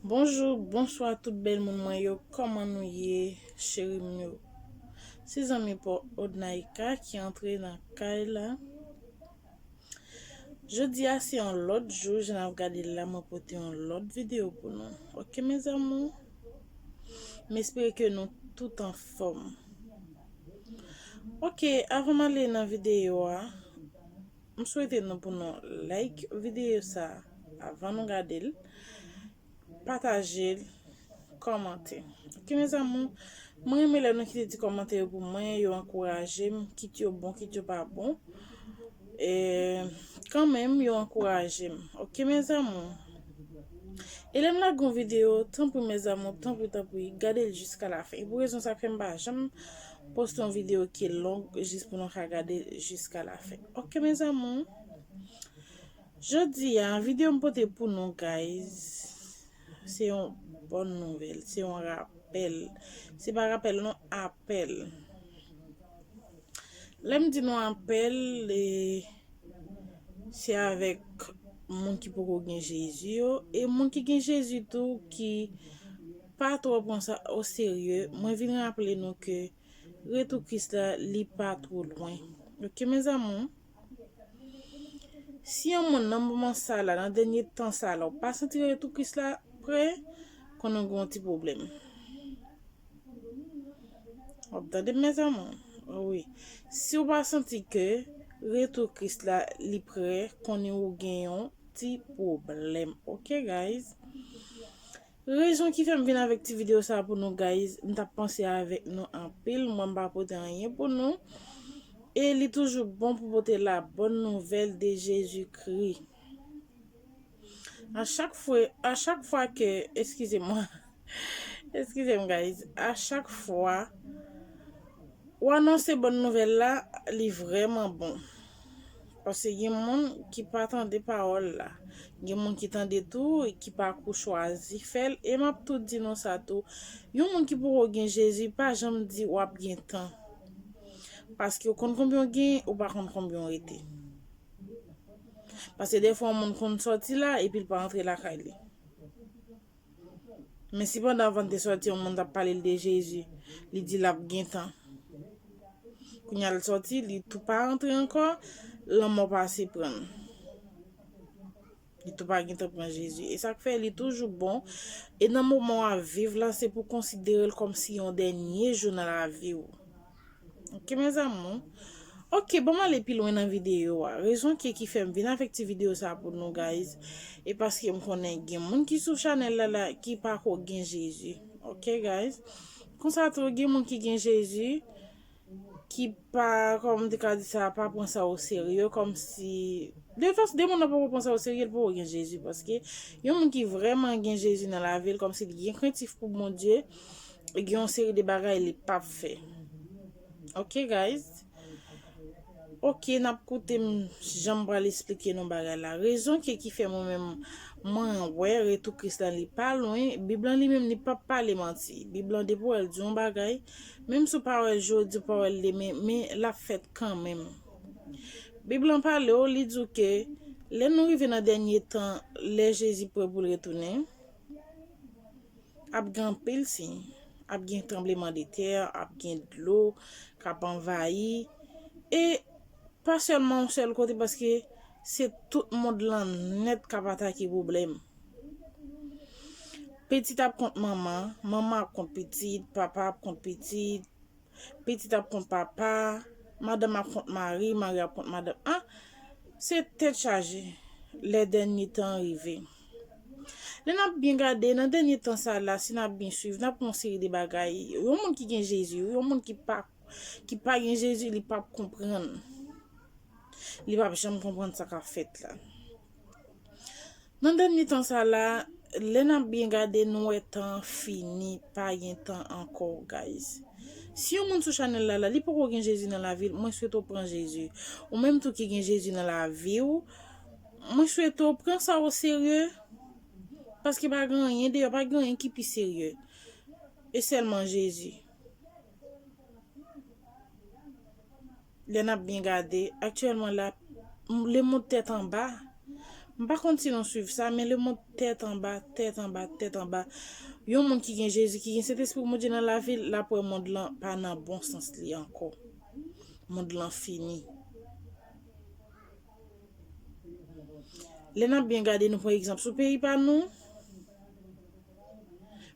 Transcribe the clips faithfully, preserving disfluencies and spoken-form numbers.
Bonjou, bonswa tout bèl moun mwen yo, kòman nou ye, cheri m yo? Se zanmi pa w Odnaika ki antre nan kay la. Jodi a se yon lòt jou, jan n ap gade l la, mwen pote yon lòt videyo pou nou. Oke, mes amours? M espere ke nou tout anfòm. Oke, avan m ale nan videyo a, m swete nou pou nou like videyo sa a avan nou gade l, pataje l, kòmante. Oke, mes amours, mwen renmen lè nou kite ti kòmantè yo pou mwen, yo ankouraje m, kit yo bon, kit yo pa bon. E, kanmenm, yo ankouraje m. Oke, mes amours? E lè m lage yon videyo, tanpri, mes amours, tanpri, tanpri, gade l jiska la fen. E pou rezon sa k fè m pa janm poste yon videyo ki long, jis pou nou ka gade l jiska la fen. Oke, mes amours? Jodi a, videyo m pote pou nou, guys, se yon bòn nouvèl, se yon rapèl. Se pa rapèl, non, apèl. Lè m di nou apèl, e, se avèk moun ki poko gen Jezi yo, e moun ki gen Jezi tou ki pa twò pran sa oserye. Mwen vin raple nou ke retou Kris la, li pa twò lwen. Oke, mes amours? Si yon moun nan moman sa la, nan dènye tan sa la, ou pa santi retou Kris la pre, konnen w gen yon ti pwoblèm. W ap tande m, mes amours? Wi. Si w pa santi ke retou Kris la, li pre, konnen w gen yon ti pwoblèm. Oke, guys? Rezon ki fè m vin avèk ti videyo sa pou nou, guys, m t ap panse avèk nou anpil, mwen m pa pote anyen pou nou. E li toujou bon pou pote la bonne nouvelle de Jésus-Christ. A chak fwa, a chak fwa ke, eskize mwen, eskize m, guys, a chak fwa ou anonse bonne nouvelle la, li vrèman bon. Paske gen moun ki pa tande pawòl la. Gen moun ki tande tou, e ki pa ko chwazi fè l. E m ap tou di nou sa tou. Yon moun ki poko gen Jezi, pa janm di w ap gen tan. Paske ou konn konbyen w gen, ou pa konn konbyen w rete. Paske dèfwa, yon moun konn sòti la, epi l pa antre lakay li. Men si pandan anvan l te sòti, yon moun t ap pale l de Jezi, li di l ap gen tan. Kounye a l sòti, li tou pa antre ankò, lanmò pase pran l. Li tou pa gen tan pran Jezi. E sa k fè li toujou bon. E nan moman w ap viv la, se pou konsidere l kòmsi yon dènye jou nan lavi w. Oke, mes amours? Oke, ban m ale pi lwen nan videyo a. Rezon ki, ki fè m vin avèk ti videyo sa pou nou, guys, e paske m konnen gen moun ki sou chanèl la, la ki pa ko gen Jezi. Oke, guys? Konsa tou, gen moun ki gen Jezi, ki pa, kòman m te ka di sa, pa pran sa oserye, kòmsi, de tout fason, de moun nan poko pran sa oserye, li poko gen Jezi, paske yon moun ki vrèman gen Jezi nan lavi l, kòmsi li gen krentif pou Bondye, gen yon seri de bagay li p ap fè. Oke, guys? Oke, n ap koute m, jan m pral esplike nou bagay la. Rezon ki, ki fè mwen menm, mwen wè retou Kris la, li pa lwen. Bib lan li menm, li p ap pale manti. Bib lan, depi w wè l di yon bagay, menm si w pa wè l jodi, w pa wè l demen, men l ap fèt kanmenm. Bib lan pale w, li di w ke lè nou rive nan dènye tan, lè Jezi prè pou l retounen, ap gen anpil siy. Ap gen tranblemanntè, ap gen dlo k ap anvayi. E pa sèlman yon sèl kote, paske se tout mond lan nèt k ap atake pwoblèm. Pitit ap kont manman, manman ap kont pitit, papa ap kont pitit, pitit ap kont papa, madanm ap kont mari, mari ap kont madanm. Ah, se tèt chaje lè dènye tan rive. Lè n ap byen gade, nan dènye tan sa la, si n ap byen swiv, n ap wè yon seri de bagay. Yon moun ki gen Jezi, yon moun ki pa, ki pa gen Jezi, li p ap konprann. Li p ap janm konprann sa k ap fèt la. Nan dènye tan sa la, lè n ap byen gade, nou wè tan fini, pa gen tan ankò, guys. Si yon moun sou chanèl la, la, li poko gen Jezi nan lavi l, mwen swete w pran Jezi. Ou menm tou ki gen Jezi nan lavi w, mwen swete w pran sa oserye, paske pa gen anyen deyò, pa gen anyen ki pi serye. E sèlman Jezi. Lè n ap byen gade, aktyèlman la, m-, le monde tèt anba. M pa konn si nou swiv sa, men lemonn tèt anba, tèt anba, tèt anba. Yon moun ki gen Jezi, ki gen Sentespri Bondye nan lavi l, l ap wè mond lan pa nan bon sans li ankò. Mond lan fini. Lè n ap byen gade, nou pran egzanp sou peyi pa nou.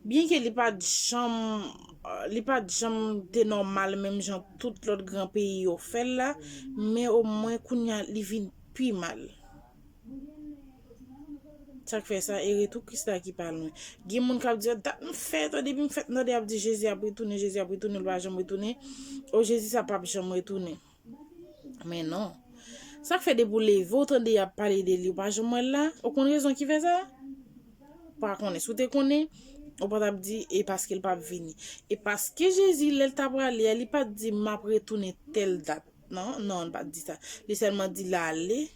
Byenke li pa t janm, li pa t janm te nòmal menm jan tout lòt gran peyi yo fè l la, men omwen kounye a li vin pi mal. Sa k fè sa, e retou Kris la ki pa lwen. Gen moun k ap di, dat m fèt, depi m fèt m tande y ap di Jezi ap retounen, Jezi ap retounen, li pa janm retounen. O, Jezi sa p ap janm retounen. Men non. Sa k fè depi w leve, w tande y ap pale de li, w pa janm wè l la? Ou konn rezon ki fè sa? Ou pa konnen. Si w te konnen, ou pa t ap di, e paske l p ap vini. E paske Jezi, lè l t ap prale a, li pa t di, m ap retounen tèl dat. Non, non, li pa t di sa. Li sèlman di l ale,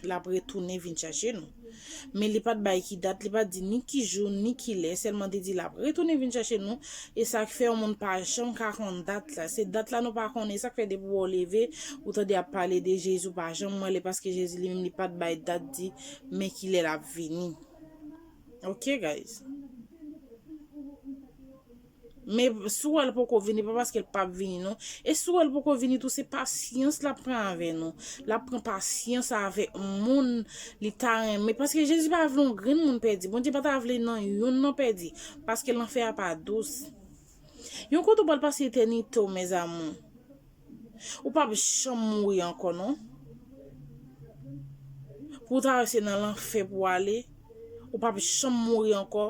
l ap retounen vin chache nou. Men li pa t bay ki dat, li pa t di ni ki jou, ni ki lè, sèlman te di l ap retounen vin chache nou. E sa k fè yon moun pa janm ka konn dat la. Se dat la nou pa konnen, sa k fè depi w leve, ou tande ap pale de Jezi, ou pa janm wè l, paske Jezi li menm li pa t bay dat di, men ki lè l ap vini. Ok, guys. Men si w wè l poko vini, pa paske l p ap vini, non. E si w wè l poko vini tou, se pasyans l ap pran avè nou. L ap pran pasyans avèk moun li ta renmen. Paske Jezi pa vle yon grenn moun pèdi. Bondye pa ta vle nan youn nan pèdi. Paske lanfè a pa dous. Yon kote w pral pase etènite w, mes amours. Ou p ap janm mouri ankò, non. Pou w travèse nan lanfè pou w ale, ou p ap janm mouri ankò.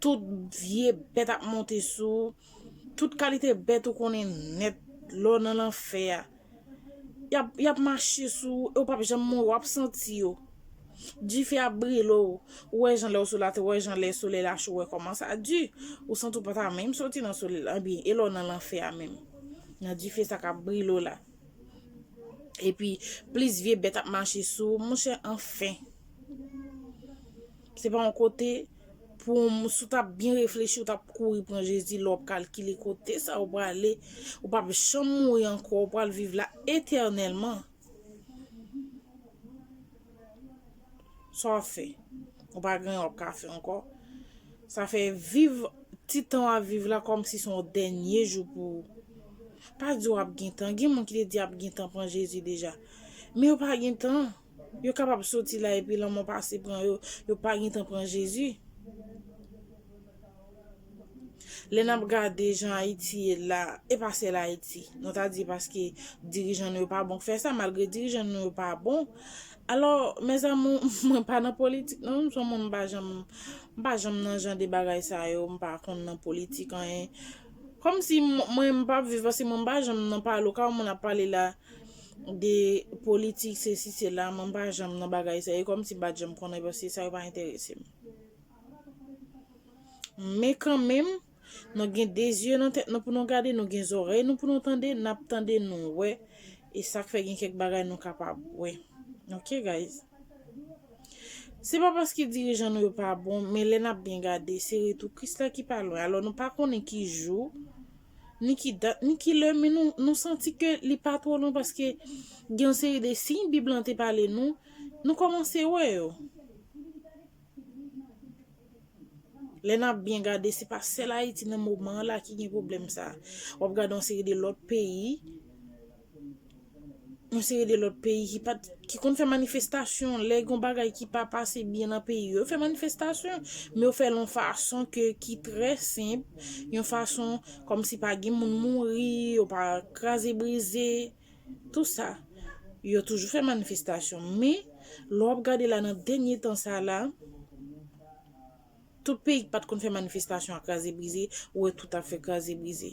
Tout vye bèt ap monte sou ou. Tout kalite bèt ou konnen nèt lè w nan lanfè a. Y ap, y ap mache sou ou e w p ap janm mouri, w ap santi yo. Dife ap brile w. Ou wè jan lè w sou latè, ou wè jan lè solèy la cho, ou wè kòman sa di. Ou santi w pa ta menm soti nan solèy la. Ebyen, e lè w nan lanfè a menm? Nan dife sa k ap brile w la. Epi, plis vye bèt ap mache sou ou, monchè, anfen. Se pa yon kote pou, si w t ap byen reflechi, ou t ap kouri pran Jezi, lè w ap kalkile kote sa ou prale, ou p ap janm mouri ankò, ou pral viv la etènèlman. Sa w ap fè? Ou pa gen anyen w ap ka fè ankò. Sa fè viv ti tan w ap viv la kòmsi se yon dènye jou pou ou. Pa di w ap gen tan. Gen moun ki te di y ap gen tan pran Jezi deja. Men yo pa gen tan. Yo kapab soti la epi lanmò pase pran yo. Yo pa gen tan pran Jezi. Lè n ap gade jan Ayiti ye la, e pa sèl Ayiti. Nou ta di paske dirijan nou yo pa bon k fè sa, malgre dirijan nou yo pa bon. Alò, mes amours, mwen pa nan politik, non, m se yon moun m pa janm, m pa janm nan jan de bagay sa yo, m pa konn nan politik, anyen. Kòmsi m-, mwen, m p ap viv, paske mwen, m pa janm nan pale, ou ka wè moun ap pale la de politik, sesi, sela, mwen, m pa janm nan bagay sa yo, e kòmsi m pa t janm konnen, paske sa yo pa enterese m. Men kanmenm, nou gen de zye nan tèt nou pou nou gade, nou gen zòrèy nou pou nou tande, n ap tande, nou wè. E sa k fè gen kèk bagay nou kapab wè. Ok, guys? Se pa paske dirijan nou yo pa bon, men lè n ap byen gade, se retou Kris la ki pa lwen. Alò, nou pa konnen ki jou, ni ki dat, ni ki lè, men nou, nou santi ke li pa twò lwen, paske gen yon seri de siy Bib lan te pale nou, nou kòmanse wè yo. Lè n ap byen gade, se pa sèl Ayiti nan moman an la ki gen pwoblèm sa a. W ap gade yon seri de lòt peyi, yon seri de lòt peyi ki pa t, ki konn fè manifestasyon lè gen yon bagay ki pa pase byen nan peyi yo. Yo fè manifestasyon, men yo fè l yon fason ke, ki trè senp, yon fason kòmsi pa gen moun mouri, yo pa kraze brize. Tou sa, yo toujou fè manifestasyon. Men, lè w ap gade la nan dènye tan sa la, tout peyi ki pa t konn fè manifestasyon a kraze brize, ou wè tout ap fè kraze brize.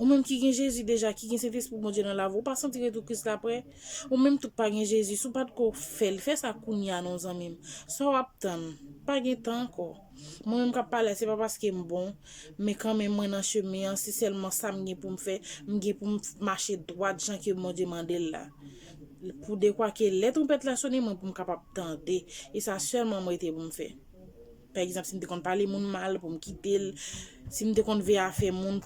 Ou menm ki gen Jezi deja, ki gen Sentespri Bondye nan lavi w, ou pa santi retou Kris la prè? Ou menm tou k pa gen Jezi, si w pa t ko fè l, fè sa kounye a non zanmi m. Sa w ap tann? Pa gen tan ankò. Mwen menm k ap pale a, se pa paske m bon, men kanmenm mwen nan chemen an, se sèlman sa m gen pou m fè, m gen pou m mache dwat jan ke Bondye mande l la. Pou dekwa ke lè twonpèt la sone, mwen pou m kapab tande. E sa sèlman m rete pou m fè. Pa egzanp, si m te konn pale moun mal, pou m kite l, si m te konn veye afè moun,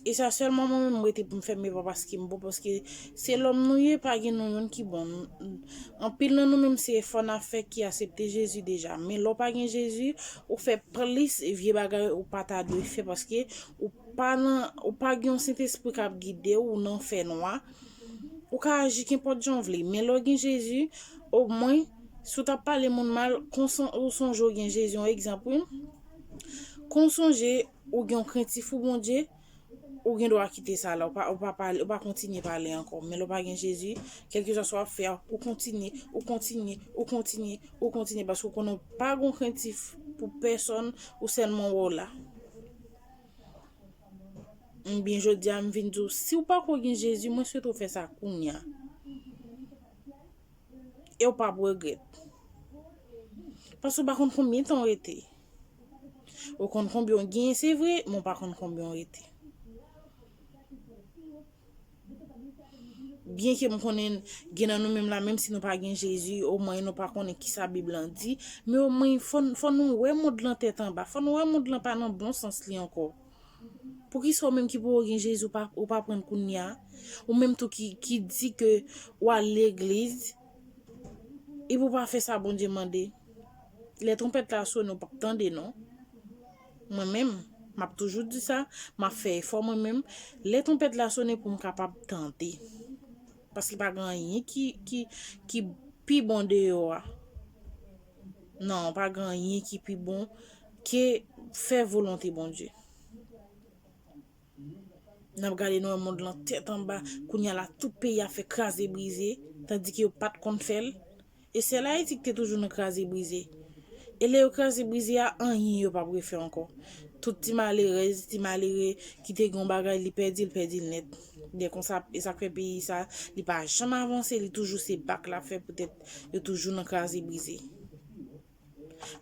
E sa sèlman mwen menm m rete pou m fèmen pa paske m bon, paske se lòm nou ye, pa gen nou youn ki bon. Anpil nan nou menm se efò n ap fè ki aksepte Jezi deja. Men lè w pa gen Jezi, ou fè plis vye bagay ou pa ta dwe fè paske ou pa nan, ou pa gen yon Sentespri k ap gide w, ou nan fènwa. Ou ka aji kenpòt jan w vle, men lè w gen Jezi, omwen, si w t ap pale moun mal, kon son, ou sonje w gen Jezi, yon egzanp, wi. Kon w sonje ou gen yon krentif pou Bondye, ou gen dwa kite sa la, ou pa, ou pa pale, ou pa kontinye pale ankò. Men lè w pa gen Jezi, kèlkeswa sa w ap fè a, ou kontinye, ou kontinye, ou kontinye, ou kontinye, paske w konnen w pa gen yon krentif pou pèsonn, ou sèlman wè w la. Ebyen, jodi a, m vin di w, si w pako gen Jezi, mwen swete w fè sa kounye a. E w p ap regrèt. Paske w pa konn konbyen tan w rete. Ou konn konbyen w genyen, se vre, men w pa konn konbyen w rete. Byenke m konnen gen nan nou menm la, menm si nou pa gen Jezi, omwen nou pa konnen kisa Bib lan di, men omwen fò, fò nou wè mond lan tèt anba, fò nou wè mond lan pa nan bon sans li ankò. Poukisa ou menm ki poko gen Jezi, ou pa, ou pa pran l kounye a? Ou menm tou ki, ki di ke w al legliz, epi w pa fè sa Bondye mande. Lè twonpèt la sone, ou p ap tande, non. Mwen menm, m ap toujou di sa, m ap fè efò mwen menm. Lè twonpèt la sone pou m kapab tande. Paske pa gen anyen ki, ki, ki pi bon deyò a. Non, pa gen anyen ki pi bon ke fè volonte Bondye. N ap gade, nou wè mond lan tèt anba. Kounye a la, tout peyi a fè kraze brize, tandike yo pa t konn fè l. E sèl Ayiti ki te toujou nan kraze brize. E lè yo kraze brize a, anyen yo p ap refè ankò. Tout ti malerèz, ti malere ki te gen yon bagay, li pèdi l, pèdi l nèt. Lè konsa, e sa k fè peyi sa, li pa janm avanse, li toujou se bak l ap fè poutèt yo toujou nan kraze brize.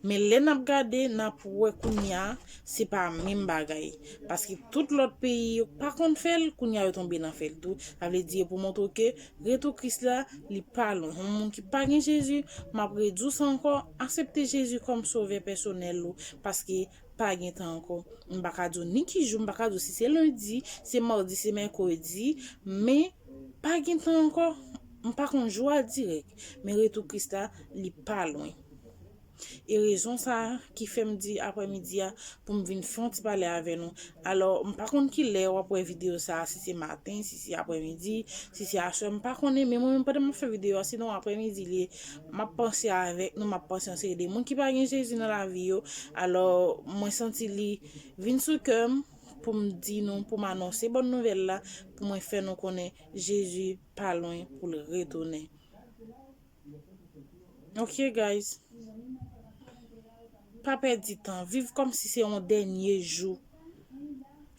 Men lè n ap gade, n ap wè kounye a, se pa menm bagay. Paske tout lòt peyi yo pa konn fè l, kounye a yo tonbe nan fè l tou. Sa vle di, e pou montre w ke retou Kris la, li pa lwen. Yon moun ki pa gen Jezi, m ap redi w sa ankò, aksepte Jezi kòm sovè pèsonèl ou, paske pa gen tan ankò. M pa ka di w ni ki jou, m pa ka di w si se lendi, se madi, se mèkredi, men pa gen tan ankò. M pa konn jou a dirèk, men retou Kris la, li pa lwen. E rezon sa a ki fè m di aprèmidi a pou m vin fè yon ti pale avè nou. Alò, m pa konn ki lè w ap wè videyo sa a, si se maten, si se aprèmidi, si se aswè, m pa konnen, men mwen menm pandan m ap fè videyo a, sinon aprèmidi li ye, m ap panse avèk nou, m ap panse yon seri de moun ki pa gen Jezi nan lavi yo. Alò, mwen santi li vin sou kè m pou m di nou, pou m anonse bòn nouvèl la, pou mwen fè nou konnen Jezi pa lwen pou l retounen. Ok, guys. Pa pèdi tan. Viv kòmsi se yon dènye jou.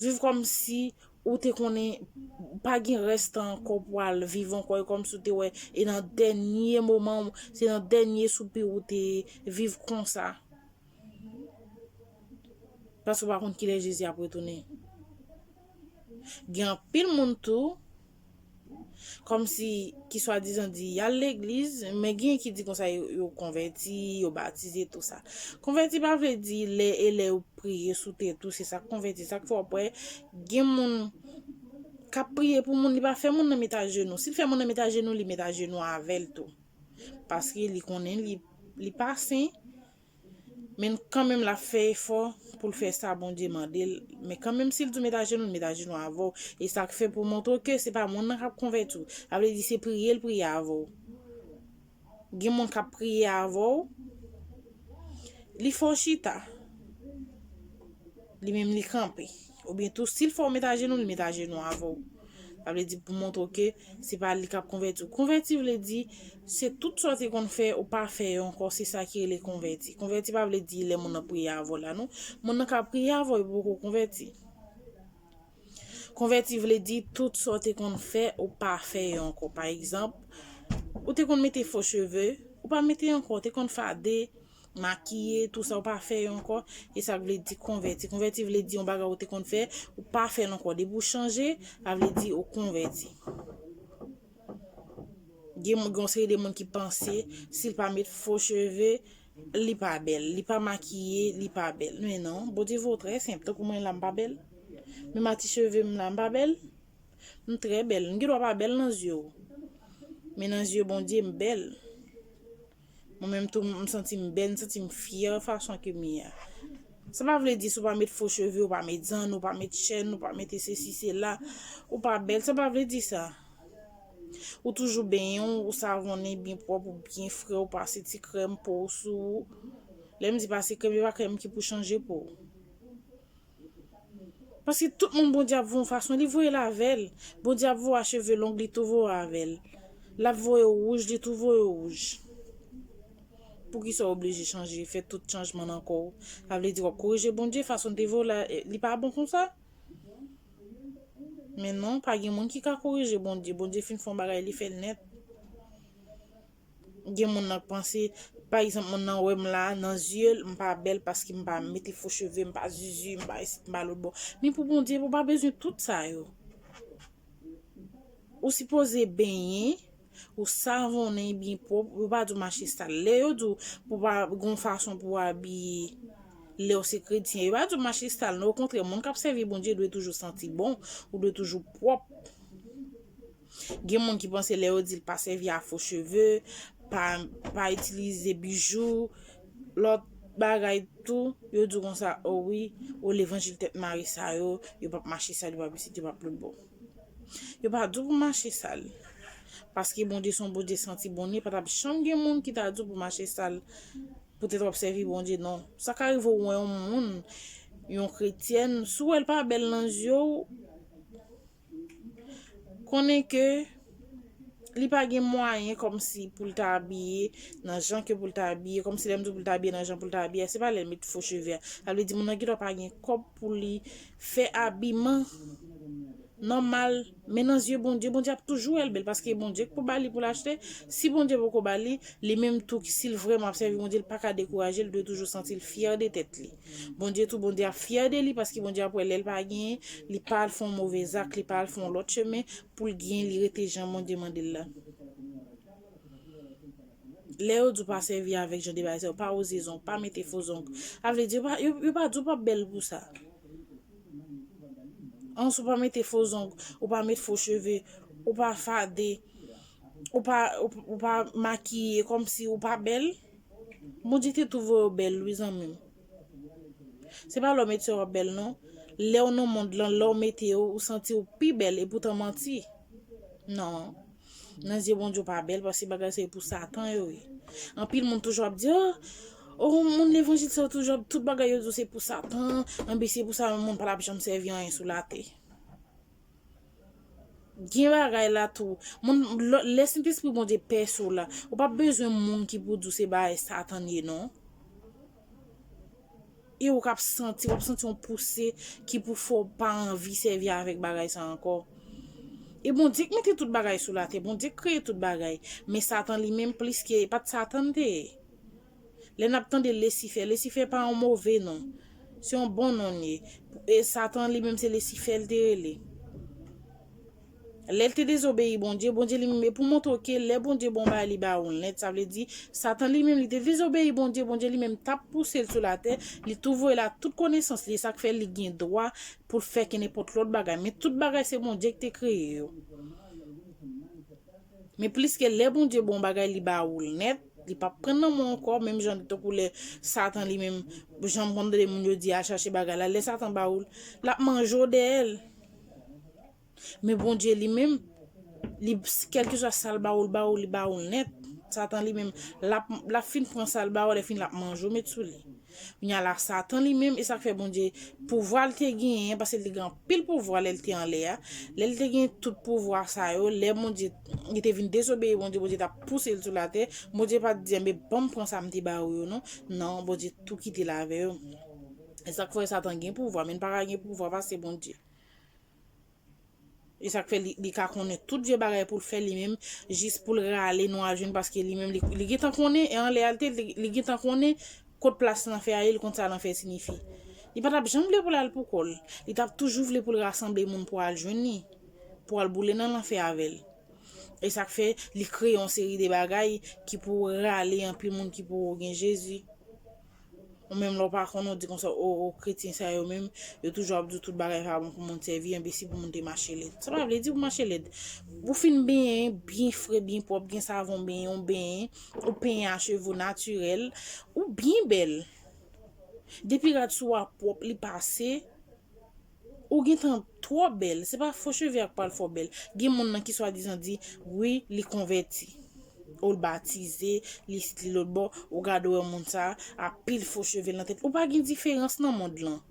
Viv kòmsi ou te konnen pa gen rès tan ankò pou al viv ankò. E kòmsi ou te wè, e nan dènye moman, se nan dènye soupi ou te viv konsa. Paske ou pa konn kilè Jezi ap retounen. Gen anpil moun tou, kòmsi, ki swadizan di y al legliz, men gen ki di konsa yo, yo konvèti, yo batize, tou sa. Konvèti pa vle di lè e lè yo priye sou tèt ou, se sa k konvèti. Sa k fè w ap wè, gen moun k ap priye pou moun, li pa fè moun nan met ajenou. Si l fè moun nan met ajenou, li met ajenou avè l tou. Paske li konnen li, li pa sen, men kanmenm l ap fè efò pou l fè sa Bondye mande l. Men kanmenm, si l di w met ajenou, l met ajenou avè w. E sa k fè pou montre w ke se pa moun nan k ap konvèti w. Sa vle di se priye l priye avè w. Gen moun k ap priye avè w, li fè w chita. Li menm li kanpe. Oubyen tou, si l fè w met ajenou, li met ajenou avè w. Sa vle di pou montre w ke se pa li k ap konvèti w. Konvèti vle di, se tout sa w te konn fè, ou pa fè yo ankò, se sa ki rele konvèti. Konvèti pa vle di lè moun nan priye avè w la, non. Moun nan ka priye avè w, epi poko konvèti. Konvèti vle di tout sa w te konn fè, ou pa fè yo ankò. Pa egzanp, ou te konn mete fo cheve, ou pa mete ankò, ou te konn fade, makiye, tou sa, ou pa fè yo ankò, e sa k vle di konvèti. Konvèti vle di yon bagay ou te konn fè, ou pa fè l ankò. Depi ou chanje, sa vle di ou konvèti. Gen moun, gen yon seri de moun ki panse, si l pa met fo cheve, li pa bèl, li pa makiye, li pa bèl. Men non, Bondye voye w trè senp, tankou mwen la, m pa bèl. Men ma ti cheve m la, m pa bèl? M trè bèl. M gendwa pa bèl nan zye w. Men nan zye Bondye, m bèl. Mwen menm tou, m santi m bèl, m santi m fyè fason ke m ye a. Sa pa vle di si w pa met fo cheve, ou pa met zanno, ou pa met chèn, ou pa mete sesi, sela, ou pa bèl. Sa pa vle di sa. Ou toujou benyen w, ou savonnen byen pwòp, ou byen fre, ou pase ti krèm po w sou ou. Lè m di pase krèm, e pa krèm ki pou chanje po w. Paske tout moun Bondye ap voye yon fason, li voye l avè l. Bondye ap voye a cheve long, li tou voye avè l. L ap voye w wouj, li tou voye w wouj. Poukisa w oblije chanje, fè tout chanjman nan kò w? Sa vle di w ap korije Bondye, fason l te voye w la, li pa bon konsa? Men non, pa gen moun ki ka korije Bondye. Bondye fin fè yon bagay, li fè l nèt. Gen moun nan k panse, pa egzanp, moun nan wè m la, nan zye l, m pa bèl paske m pa mete fo cheve, m pa zizi, m pa isit, m pa lòtbò. Men pou Bondye, ou pa bezwen tout sa yo. Ou sipoze benyen, ou savonnen byen pwòp, yo pa di w mache sal. Lè yo di w pou pa gon fason pou w abiye lè w se kretyen, yo pa di w mache sal, non, okontrè, moun k ap sèvi Bondye dwe toujou santi bon, ou dwe toujou pwòp. Gen moun ki panse lè yo di l pa sèvi a fo cheve, pa, pa itilize bijou, lòt bagay tou, yo di w konsa, o wi, o levanjil tèt mare sa yo, yo p ap mache sal, yo p ap isit, yo p ap lòtbò. Yo pa di w pou mache sal. Paske Bondye se yon Bondye santi bon, li pa t ap janm gen moun ki ta di w pou mache sal. Poutèt w ap sèvi Bondye, non. Sa ka rive w wè yon moun, yon kretyèn, si w wè l pa bèl nan zye w, konnen ke li pa gen mwayen kòmsi pou l ta abiye nan jan ke pou l ta abiye, kòmsi lè m di w pou l ta abiye nan jan pou l ta abiye a, se pa lè l met fo cheve a. Sa vle di moun nan gendwa pa gen kòb pou li fè abiman nòmal, men nan zye Bondye, Bondye ap toujou wè l bèl, paske Bondye k pou ba li pou l achte. Si Bondye poko ba li, li menm tou, si l vrèman ap sèvi Bondye, li pa ka dekouraje, li dwe toujou santi l fyè de tèt li. Bondye tou, Bondye ap fyè de li, paske Bondye ap wè lè l pa genyen, li pa al fè yon move zak, li pa al fè yon lòt chemen pou l gen, li rete jan Bondye mande l la. Lè yo di w pa sèvi avèk jan de bagay sa yo, pa woze zong, pa mete fo zong. Sa vle di, yo pa, yo, yo pa di w pa bèl pou sa. An, si w pa mete fo zong, ou pa met fo cheve, ou pa fade, ou pa, ou, ou pa makiye, kòmsi ou pa bèl. Bondye te tou voye w bèl, wi, zanmi m. Se pa lè w mete yo w ap bèl, non. Lè w nan mond lan, lè w mete yo, ou santi w pi bèl, epoutan manti. Non. Nan zye Bondye, w pa bèl, paske bagay sa yo pou Satan yo ye. Anpil moun toujou ap di, o, o, moun levanjil sa yo toujou ap, tout bagay yo di w se pou Satan, anben se pou sa moun pa t ap janm sèvi anyen sou latè. Gen bagay la tou. Moun, lè, lè Sentespri Bondye pèse w la, ou pa bezwen moun ki pou di w se bagay Satan ye, non. E ou k ap santi, w ap santi yon pouse ki pou fè w pa anvi sèvi avèk bagay sa ankò. E Bondye k mete tout bagay sou latè, Bondye k kreye tout bagay. Men Satan li menm plis ke, e pa t Satan l te ye. Lè n ap tande Lesifè, Lesifè pa yon move non. Se yon bon non l ye. E Satan li menm se Lesifè l te rele. Lè l te dezobeyi Bondye, Bondye li menm, e pou montre w ke lè Bondye ba w bagay, li ba ou l nèt, sa vle di, Satan li menm, li te dezobeyi Bondye, Bondye li menm t ap pouse l sou latè, li t ouvri l a tout konesans li, e sa k fè li gen dwa pou l fè ke nenpòt lòt bagay. Men tout bagay se Bondye ki te kreye yo. Men pliske lè Bondye ba w bagay, li ba ou l nèt, li p ap pran nan men w ankò, menm jan tankou lè Satan li menm, jan m konn tande moun yo di al chache bagay la, lè Satan ba ou l, l ap manje w dèyè l. Men Bondye li menm, li, kèlkeswa sa l ba ou, l ba ou, li ba ou l nèt. Satan li menm, l ap, l ap fin pran sa l ba ou, lè fini l ap manje w, met sou li. Kounye a la, Satan li menm, e sa k fè Bondye, pouvwa l te genyen, paske li te gen anpil pouvwa lè l te anlè a. Lè l te gen tout pouvwa sa yo, lè Bondye, li te vin dezobeyi Bondye, Bondye t ap pouse l sou latè, Bondye pa t di, enben, ban m pran sa m te ba ou yo, non. Non, Bondye tou kite l avè yo. E sa k fè Satan gen pouvwa, men l pa ka gen pouvwa pase Bondye. E sa k fè li, li ka konnen tout vye bagay pou l fè li menm, jis pou l rale nou al jwenn, paske li menm, li, li gentan konnen, e anlè a l te, li, li gentan konnen kot plas lanfè a ye, li konn sa lanfè siyifi. Li pa t ap janm vle pou l al pou kò l. Li t ap toujou vle pou l rasanble moun pou al jwenn li, pou al boule nan lanfè avè l. E sa k fè li kreye yon seri de bagay ki pou rale anpil moun ki poko gen Jezi. Menm lè w pa konnen, w di konsa, o, o, kretyen sa yo menm, yo toujou ap di w tout bagay pa bon pou moun sèvi, enben si pou moun te mache lèd. Sa pa vle di pou mache lèd. Ou fin benyen, byen fre, byen pwòp, gen savon benyen, ou benyen, ou penyen a cheve w natirèl, ou byen bèl. Depi rad sou w a pwòp, li pase, ou gentan twò bèl. Se pa fo cheve a k pral fè w bèl. Gen moun nan ki swadizan di, wi, li konvèti. Ou l batize, li isit, li lòtbò, ou gade w wè moun sa a, anpil fo cheve l nan tèt. Ou pa gen diferans nan mond lan.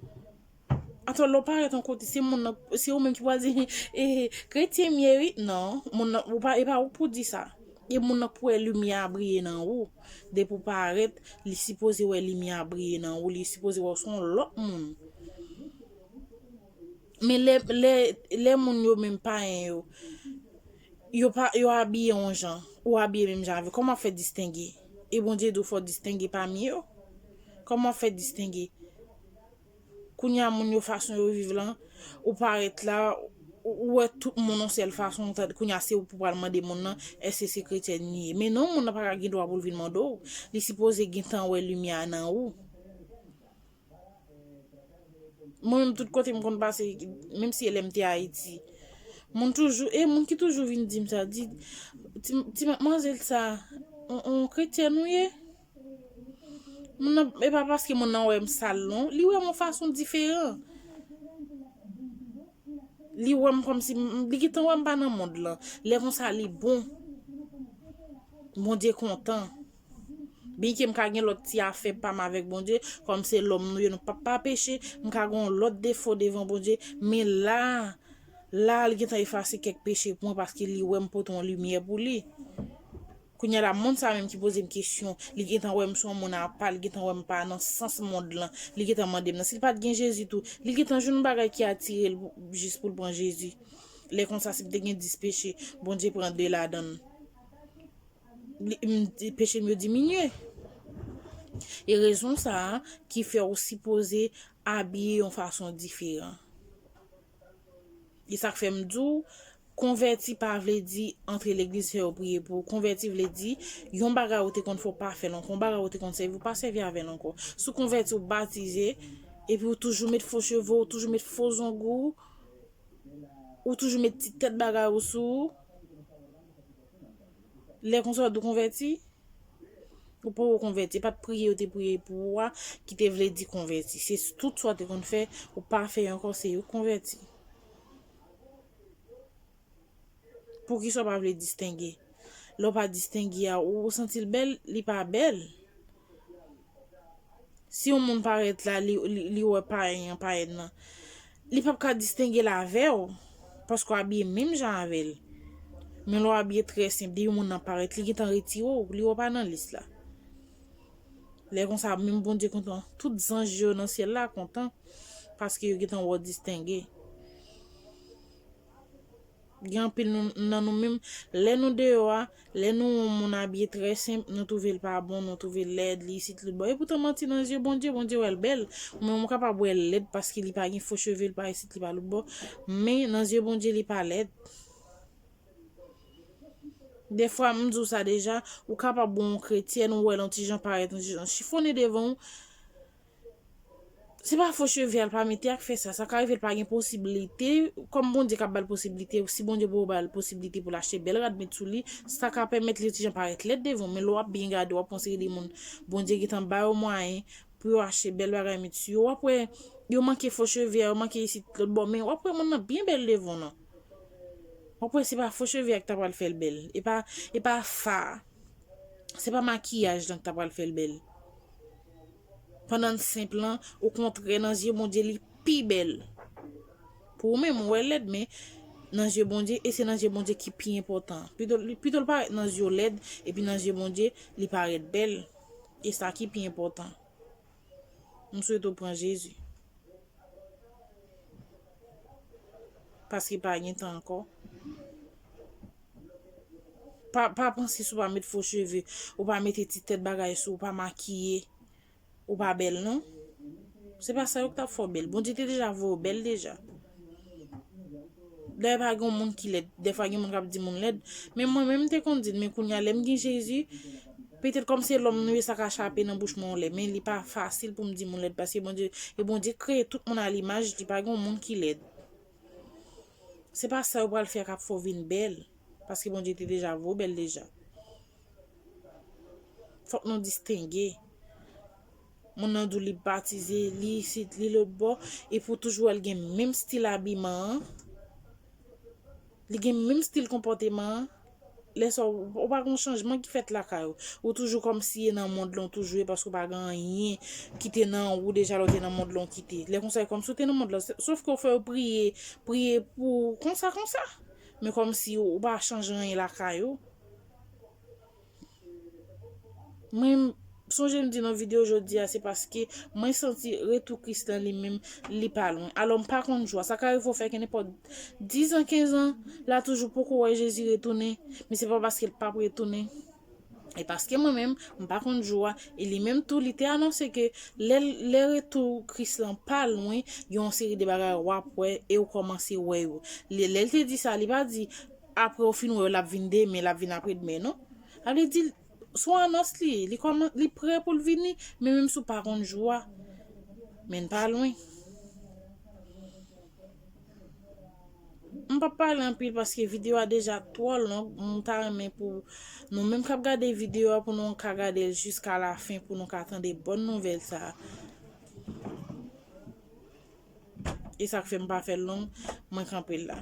Atò, lè w parèt yon kote, se moun nan, se ou menm ki pral di, e, kretyen m ye, wi. Non, moun nan, ou pa, e pa ou k pou di sa. E moun nan k pou wè limyè a briye nan ou. Depi w parèt, li sipoze wè limyè a briye nan ou, li sipoze wè w se yon lòt moun. Men lè, lè, lè moun yo menm payen yo, yo pa, yo abiye yon jan, ou abiye menm jan avè, kòman w ap fè distenge? E Bondye di w fò w distenge pami yo? Kòman w ap fè distenge? Kounye a moun yo fason yo viv lan, ou parèt la, ou, ou wè tout moun yon sèl fason, kounye a se ou pou pral mande moun nan, èske se kretyèn li ye? Men non, moun nan pa ka gen dwa pou l vin mande w. Li sipoze gentan wè limyè a nan ou. Mwen menm, tout kote m konn pase, menm si e lè m te Ayiti, moun toujou, e moun ki toujou vin di m sa, di, ti, ti manmzèl sa, on, on kretyèn ou ye? Moun nan, e pa paske moun nan wè m sal non, li wè m yon fason diferan. Li wè m kòmsi m, li gentan wè m pa nan mond lan. Lè konsa, li bon. Bondye kontan. Byenke m ka gen lòt ti afè pa m avèk Bondye, kòm se lòm nou ye, nou p ap pa peche, m ka gen yon lòt defo devan Bondye, men la, la, li gentan efase kèk peche pou mwen paske li wè m pote yon limyè pou li. Kounye a la, moun sa menm ki poze m kesyon, li gentan wè m se yon moun apa, li gentan wè m pa nan sans mond lan, li gentan mande m nan. Si l pa t gen Jezi tou, li gentan jwenn yon bagay ki atire l pou, jis pou l pran Jezi. Lè konsa, si m te gen dis peche, Bondye pran de ladan l. Li, m, peche m yo diminye. E rezon sa a ki fè w sipoze abiye yon fason diferan. E sa k fè m di w, konvèti pa vle di antre legliz fè yo priye pou ou. Konvèti vle di, yon bagay ou te konn fè w pa fè l ankò, yon bagay ou te konn sèvi, ou pa sèvi avè l ankò. Si w konvèti, ou batize, epi ou toujou met fo cheve w, ou toujou met fo zong ou, ou toujou met ti tèt bagay ou sou ou, lè konsa w di w konvèti, ou poko konvèti. E pa t priye yo te priye pou ou a ki te vle di konvèti. Se tout sa w te konn fè, ou pa fè ankò, se yo k konvèti. Poukisa w pa vle distenge? Lè w pa distenge a, ou, ou santi l bèl, li pa bèl. Si yon moun parèt la, li, li, li wè payen an, payèn nan, li p ap ka distenge l avè w, paske w abiye menm jan avè l. Men lè w abiye trè senp, depi moun nan parèt, li gentan retire w, li wè w pa nan lis la. Lè konsa, menm Bondye kontan, tout zanj yo nan syèl la kontan, paske yo gentan wè w distenge. Gen anpil nou, nan nou menm, lè nou deyò a, lè nou wè yon moun abiye trè senp, nou twouve l pa bon, nou twouve l lèd, li isit, li lòtbò. Epoutan manti nan zye Bondye, Bondye wè l bèl. Ou menm ou kapab wè l lèd paske li pa gen fo cheve, li pa isit, li pa lòtbò. Men nan zye Bondye, li pa lèd. Dèfwa, m di w sa deja, ou kapab wè yon kretyèn, ou wè l yon ti jan parèt, yon ti jan chifonnen devan w. Se pa fo cheve a l pa mete a k fè sa. Sa ka rive l pa gen posiblite, kòm Bondye k ap ba l posiblite, si Bondye poko ba l posiblite pou l achte bèl rad met sou li, sa ka pèmèt li yon ti jan parèt lèd devan w. Men lè w ap byen gade, w ap wè yon seri de moun, Bondye gentan ba yo mwayen pou yo achte bèl bagay met sou yo. W ap wè, yo manke fo cheve a, yo manke isit lòtbò, men w ap wè moun nan byen bèl devan w nan. W ap wè se pa fo cheve a ki ta pral fè l bèl. E pa, e pa fa a. Se pa makiyaj lan ki ta pral fè l bèl. Pandan l senp lan, okontrè, nan zye Bondye, li pi bèl. Pou ou menm, ou wè l lèd, men nan zye Bondye, e se nan zye Bondye ki pi enpòtan. Pito, pito l parèt nan zye w lèd, epi nan zye Bondye, li parèt bèl. E sa ki pi enpòtan. M swete w pran Jezi. Paske pa gen tan ankò. Pa, pa panse si w pa met fo cheve, ou pa mete ti tèt bagay sou, ou pa makiye, ou pa bèl non. Se pa sa yo k t ap fè w bèl. Bondye te deja voye w bèl deja. Dayè pa gen yon moun ki lèd. Dèfwa gen moun k ap di moun lèd. Men mwen menm m te konn di l, men kounye a lè m gen Jezi, Petèt kòm se lòm nou ye, sa ka chape nan bouch mwen yon lè, men li pa fasil pou m di moun lèd, paske Bondye, e Bondye kreye tout moun a limaj li, pa gen yon moun ki lèd. Se pa sa yo pral fè k ap fè w vin bèl, paske Bondye te deja voye w bèl deja. Fòk nou distenge. Moun nan di w li batize, li isit, li lòtbò, epi w toujou wè l gen menm stil abiman an, li gen menm stil konpòteman an. Lè sa w, ou pa gen yon chanjman ki fèt lakay ou. Ou toujou kòmsi e nan mond lan w toujou ye, paske w pa gen anyen ki te nan ou deja lè w te nan mond lan w kite. Lè konsa, e kòmsi w te nan mond lan, sof ke w fè yo priye, priye pou konsa, konsa. Men kòmsi ou pa chanje anyen lakay ou. Mwen sonje m di nan videyo jodi a, se paske mwen santi retou Kris lan li menm, li pa lwen. Alò, m pa konn jou a. Sa ka rive w fè ke nenpòt diz an, kenz an, la toujou poko wè Jezi retounen, men se pa paske l p ap retounen. E paske mwen menm, m pa konn jou a, e li menm tou, li te anonse ke lè, lè retou Kris lan pa lwen, gen yon seri de bagay w ap wè e w kòmanse wè yo. Lè, lè l te di sa, li pa di apre w fin wè yo, l ap vin demen, l ap vin apre demen, non. Sa vle di, sou anons li, li kòman, li prè pou l vini, men menm si w pa konn jou a, men n pa lwen. M p ap pale anpil paske videyo a deja twò long. M ta renmen pou nou menm k ap gade videyo a, pou nou ka gade l jiska lafen, pou nou ka tande bòn nouvèl sa a. E sa k fè m pa fè l long, mwen kanpe l la.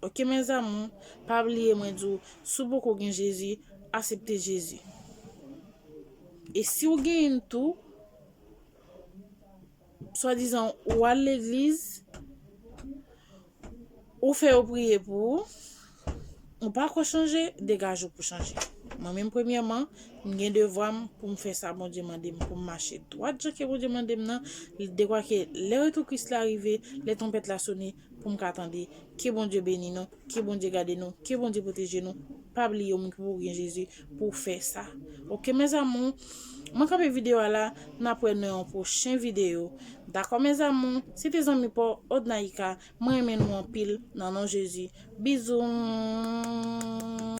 Oke, mes amours, pa bliye mwen di w, si w poko gen Jezi, asepte Jezi. E si w genyen l tou, swadizan ou al legliz, ou fè yo priye pou ou, ou pa ko chanje, degaje w pou chanje. Mwen menm, premyèman, m gen devwa m pou m fè sa Bondye mande m, pou m mache dwat jan ke Bondye mande m nan, dekwa ke lè retou Kris la rive, lè twonpèt la sone, pou m ka tande. Ke Bondye beni nou, ke Bondye gade nou, ke Bondye pwoteje nou. Pa bliye ou menm ki poko gen Jezi pou w fè sa. Oke, mes amours, mwen kanpe videyo a la, n ap wè nan yon pwochen videyo. Dakò, mes amours, se te zanmi pa w, Odnaïka, mwen renmen nou anpil, nan non Jezi. Bizou.